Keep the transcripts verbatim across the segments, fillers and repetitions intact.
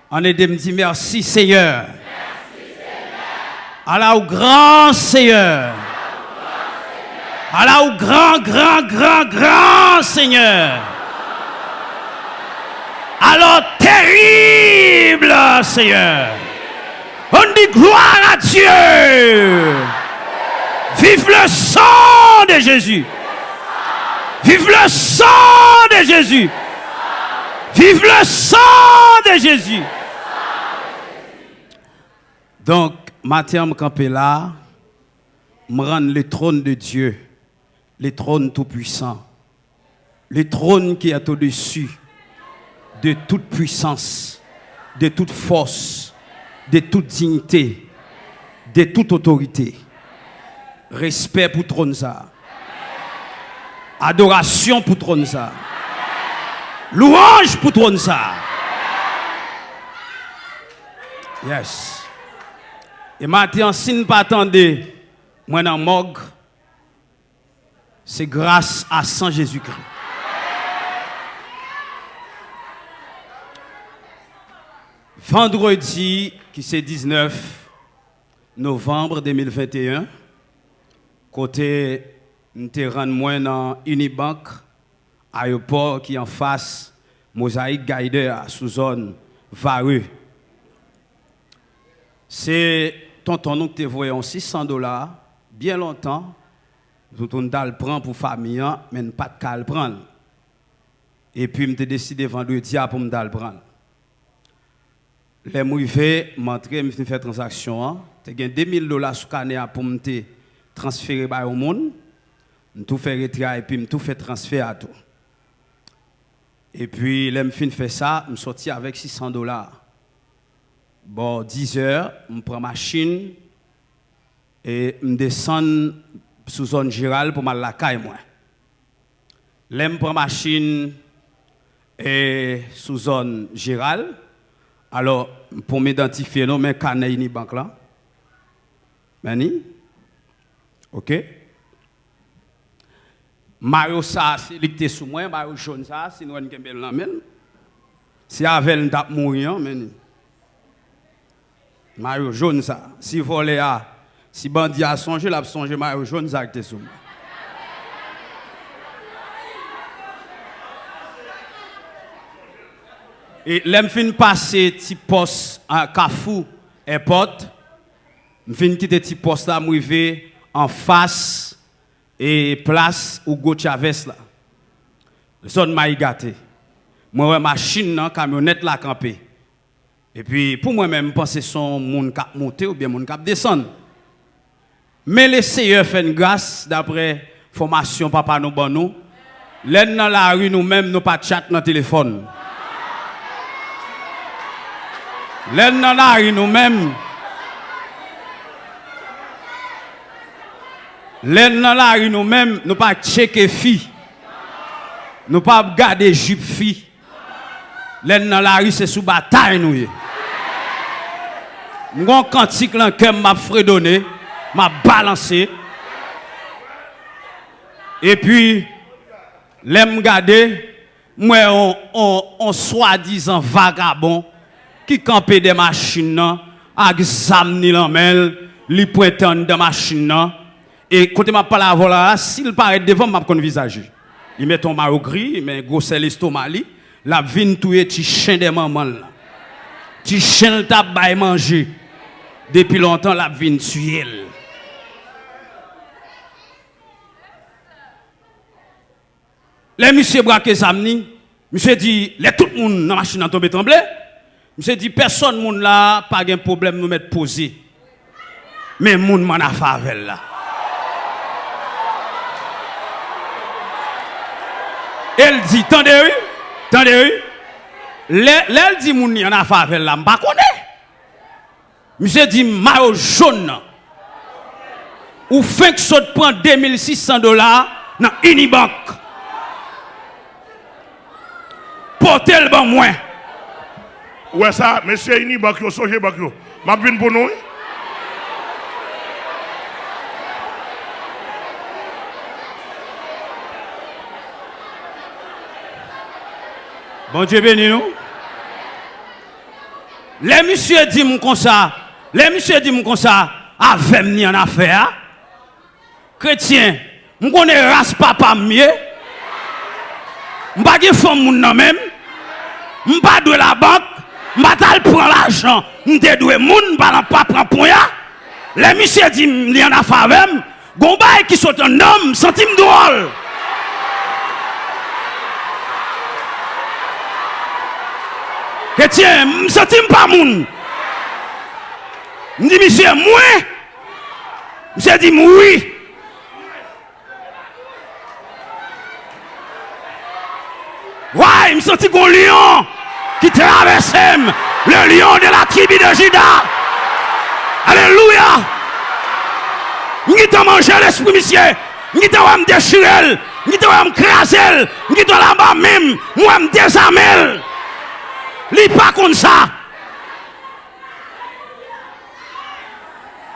Ann ede m di mèsi, Seyè. Ala w gran, Seyè. Ala w gran, gran, gran, gran, Seyè. Ala w terib, Seyè. On dit gloire à Dieu. Vive le sang de Jésus. Vive le sang de Jésus. Vive le sang de Jésus. Donk, maten an, m kanpe la, m rann le trône de Dieu, le trône tout-puissant, le trône qui est au-dessus de toute puissance, de toute force, de toute dignité, de toute autorité. Respè pou twòn sa a. Adorasyon pou twòn sa a. Lwanj pou twòn sa a. Yes. E maten an, si n pa tande mwen nan mòg, se gras a san Jezikri. Vandredi, ki se diznèf novanm de mil venteyen, kote m te rann mwen nan Unibank, ayewopò ki anfas Mosaic Guider a, sou zòn Varreux. Se tonton nou ki te voye yon sis san dola, byen lontan, pou, pou n t al pran pou fanmi an, men n pa t ka al pran l. Epi m te deside vandredi a pou m t al pran l. Lè m rive, m antre, m fin fè tranzaksyon an. Te gen de mil dola sou kanè a pou m te transfere bay yon moun. M tou fè retrè a epi m tou fè transfè a tou. Epi, lè m fin fè sa, m sòti avèk sis san dola. Bò dizè, m pran machin, e m desann sou zòn Jeral pou m al lakay mwen. Lè m pran machin, e sou zòn Jeral, alò, pou m idantifye nou, men kanè Unibank lan. Men ni? Oke. Mayo sa a, se li ki te sou mwen, mayo jòn sa a, si nou wè n kenbe l nan men n. Se avè l n t ap mouri an, men ni. Mayo jòn sa a. Si vòlè a, si bandi a sonje, l ap sonje mayo jòn sa a ki te sou mwen. E lè m fin pase ti pòs a Kafou Èpòt, m fin kite ti pòs la, m rive anfas e plas Hugo Chavez la. Zòn Mayi Gate. Mwen wè machin nan, kamyonèt la kanpe. Epi, pou mwen menm, m panse se yon moun k ap monte oubyen moun k ap desann. Men Leseyè fè n gras, daprè enfòmasyon papa nou ban nou. Lè n nan lari nou menm, nou pa tchat nan telefòn. Lè n nan lari nou menm, lè n nan lari nou menm, nou pa tcheke fi. Nou pa ap gade jip fi. Lè n nan lari, se sou batay nou ye. M gon kantik lan kè m, m ap fredone, m ap balanse. Epi, lè m gade, m wè on, on, on swadizan vagabon ki kanpe dè machin nan ak zam ni lan men l, li pwente anndan machin nan. E kote m ap pale avè w la a, si l parèt devan m, m ap konn vizaj li. Li mete yon mayo gri, men gwosè lestoma li, l ap vin touye ti chen dè manman l lan. Ti chen l t ap bay manje depi lontan, l ap vin tiye l. Lè misye brake zam ni, misye di, lè tout moun nan machin nan tonbe tranble, misye di, pèsòn moun la a pa gen pwoblèm, nou mèt poze. Men moun m ann afè avè l la. E l di, tande wi, tande wi. Lè, lè l di moun li ann afè avè l la, m pa konnen. Misye di m mayo jòn nan. Ou fenk sot pran de mil sis san dola nan Unibank. Pote l ban mwen. Ou wè sa, mesye Unibank yo, Sogebank yo. M ap vin pou nou, wi. Bondye beni nou. Lè misye di m konsa, lè misye di m konsa, avè m li annafè a. Kretyen, m konnen ras papa m ye. M pa gen fanm moun nan men m. M pa dwe labank. M pa t al pran lajan m te dwe moun, m pa nan pa pran ponya. Lè misye di m li annafè avè m, gon bagay ki sot anndan m, m santi m dwòl. Kretyen, m santi m pa moun. M di misye, mwen? Misye di m wi. Way, m santi gon lyon ki travèse m. Le lion de la tribu de Juda. Alelouya. M gentan manje lespri misye. M gentan wè m dechire l. M gentan wè m kraze l. M gentan wè l anba men m. M wè m dezame l. Li pa konn sa.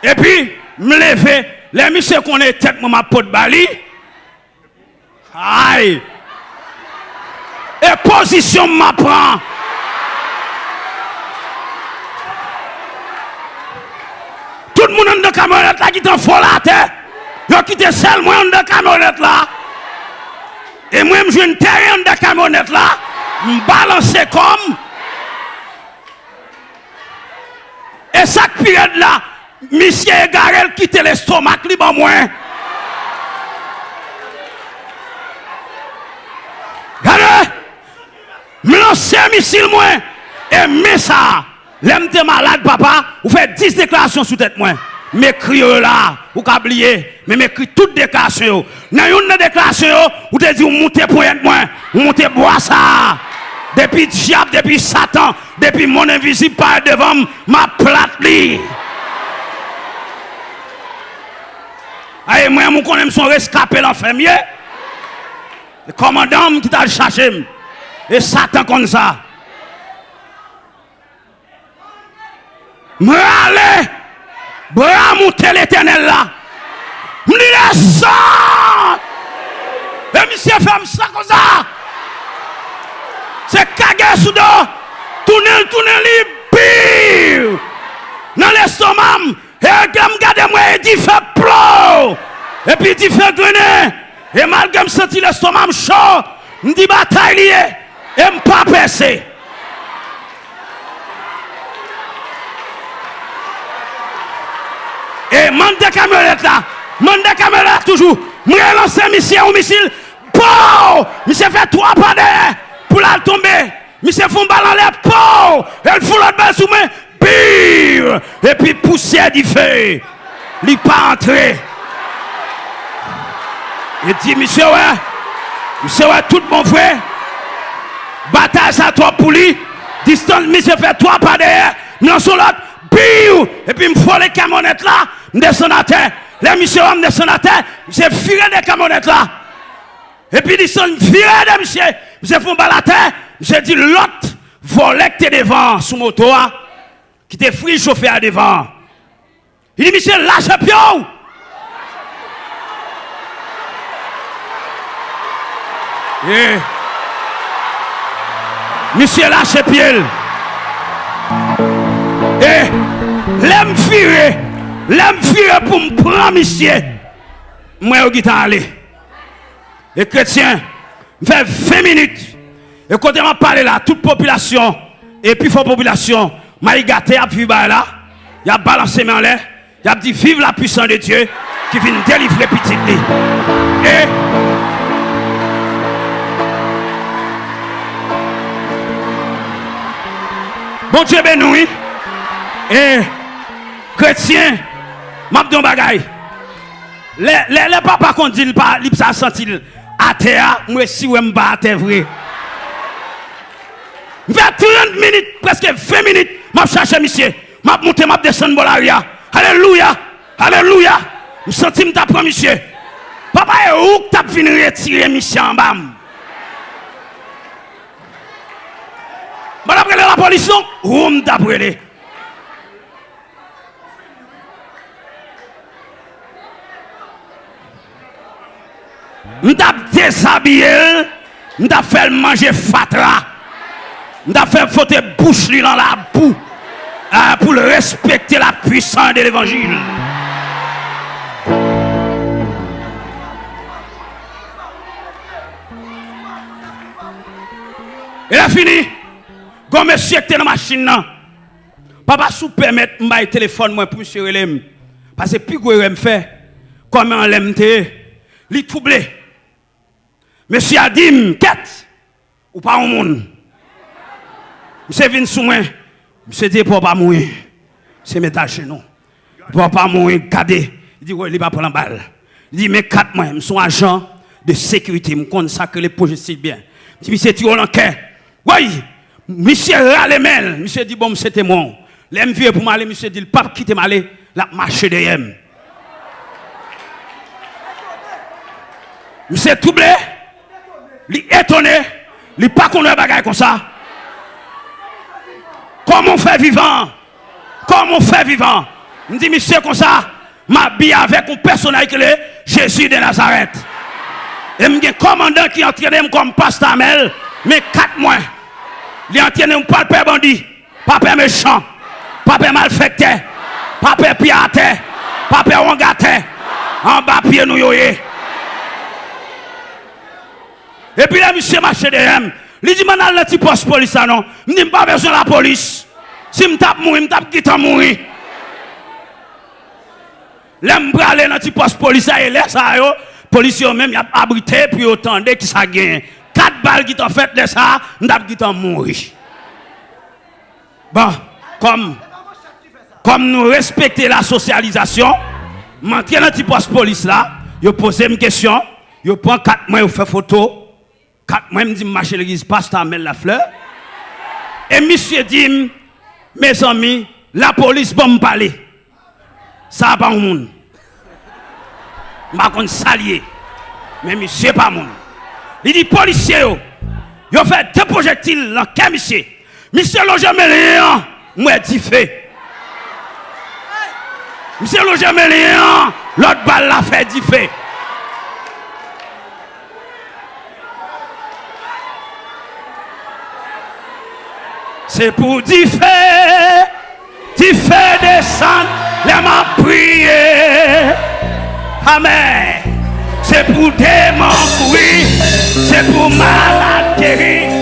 Epi, m leve. Lè misye konnen tèt mwen m ap pot ba li. Ay! E pozisyon m ap pran. Tout moun anndan kamyonèt la gentan vole atè. Yo kite sèl mwen anndan kamyonèt la. E mwen, m jwenn teren anndan kamyonèt la. M balanse kò m. E sa k pi rèd la, misye egare, l kite lestomak li ban mwen. Gade! M lanse misil mwen. E men sa, lè m te malad, papa, ou fè dis deklarasyon sou tèt mwen. M ekri yo la, ou ka bliye, men m ekri tout deklarasyon yo. Nan youn nan deklarasyon yo, ou te di ou moute ponyèt mwen, ou moute bwa sa a. Depi dyab, depi Satan, depi monn envizib parèt devan m, m ap plat li. Ay, mwen, ou konnen m se yon reskape lanfè m ye. E kòmandan m ki t al chache m. E Satan konn sa. M rale bra moute Letènèl la. M di, desann! E misye fè m sa konsa. Se kage sou do. Tounen l, tounen li, biw! Nan lestoma m. E lè m gade, m wè e dife plo. Epi dife grennen. E malgre m santi lestoma m cho, m di batay li ye. E m pa pèse. E m anndan kamyonèt la. M anndan kamyonèt la toujou. M relanse misye yon misil. Pow! Misye fè twa pa dèyè pou l al tonbe. Misye fè yon bal anlè. Pow! E l fè yon lòt bal sou mwen. Biw! Epi pousyè dife. Li pa antre. E di, misye wè, misye wè tout bon vre. Batay sa twòp pou li. Distans misye fè twa pa dèyè. M lanse yon lòt. Biw! Epi m vole kamyonèt la. M desann atè. Lè misye wè m desann atè, misye vire de kamyonèt la. Epi li sann vire de misye. Misye fè yon bal atè. Misye di lòt vòlè k te devan an sou moto a, ki te friz chofè a devan an. Li di, misye, lache pye w! E misye lache pye l. E lè m vire, lè m vire pou m pran misye, m wè yo gentan ale. E kretyen, m fè ven minit. E kote m ap pale la, tout popilasyon, e pi fò popilasyon, Mayi Gate ap viv bagay la. Y ap balanse men anlè. Y ap di, vive la puissance de Dieu ki vin delivre pitit li. E Bondye beni w, wi. E kretyen, m ap di yon bagay. Lè, lè, lè papa konn di l pa, li pa santi l atè a, m resi wè m pa atè vre. M fè trant minit, prèske ven minit, m ap chache misye. M ap moute, m ap desann bò lari a. Alelouya! Alelouya! M santi m ta pran misye. Papa, e ou k t ap vin retire misye anba m. M pa t ap rele lapolis non, ou m t ap rele. M t ap dezabiye l, m t ap fè l manje fatra. M t ap fè l fwote bouch li nan labou. Ah, pou l respekte la pwisans de levanjil. E lè fini, gon mesye ki te nan machin nan. Papa, si w pèmèt, m bay telefòn mwen pou misye rele m. Paske pi gwo erè m fè, kòm anlè m te ye, li twouble. Mesye a di m, kèt, ou pa yon moun. Misye vin sou mwen. Misye di, epa w pa mouri. Misye met ajenou. Epa w pa mouri, gade. Li di, wè, li pa pran bal. Li di, men kat mwen, m se yon ajan de sekirite, m konn sa k rele pwojestil byen. M di, misye tire w nan kè. Woy! Misye rale men l. Misye di, bon, m se temwen w. Lè m vire pou m ale, misye di l p ap kite m ale, l ap mache dèyè m. Misye twouble, li etone, li pa konn wè bagay konsa. Kòman w fè vivan? Kòman w fè vivan? M di misye konsa, m abiye avèk yon pèsonaj ki rele Jezi de Nazarèt. E m gen kòmandan ki antrene m kòm pastè Amèl, men kat mwen. Li antrene m pa pè bandi, pa pè mechan, pa pè malfektè, pa pè pye atè, pa pè wongatè. Anba pye nou yo ye. Epi lè misye mache dèyè m, li di m ann al nan ti pòs polis la non. M di m pa bezwen lapolis. Si m t ap mouri, m t ap gentan mouri. Lè m prale nan ti pòs polis la, e lè sa yo, polisye yo menm, y ap abrite pou yo tande ki sa k genyen. Kat bal gentan fèt, lè sa a, m t ap gentan mouri. Bon, kòm, kòm nou respekte la sosyalizasyon, m antre nan ti pòs polis la, yo poze m kesyon, yo pran kat mwen, yo fè foto. Kat mwen, m di m mache legliz pastè Amèl Laflè. E misye di m, mezanmi, lapolis ban m pale. Sa a pa yon moun. M pa konn sa l ye. Men misye pa moun. Li di polisye yo, yo fè de pwojektil nan kè misye. Misye lonje men li an, m wè dife. Misye lonje men li an, lòt bal la fè dife. Se pou dife, dife desann lè m ap priye. Amèn. Se pou demon kouri, se pou malad geri.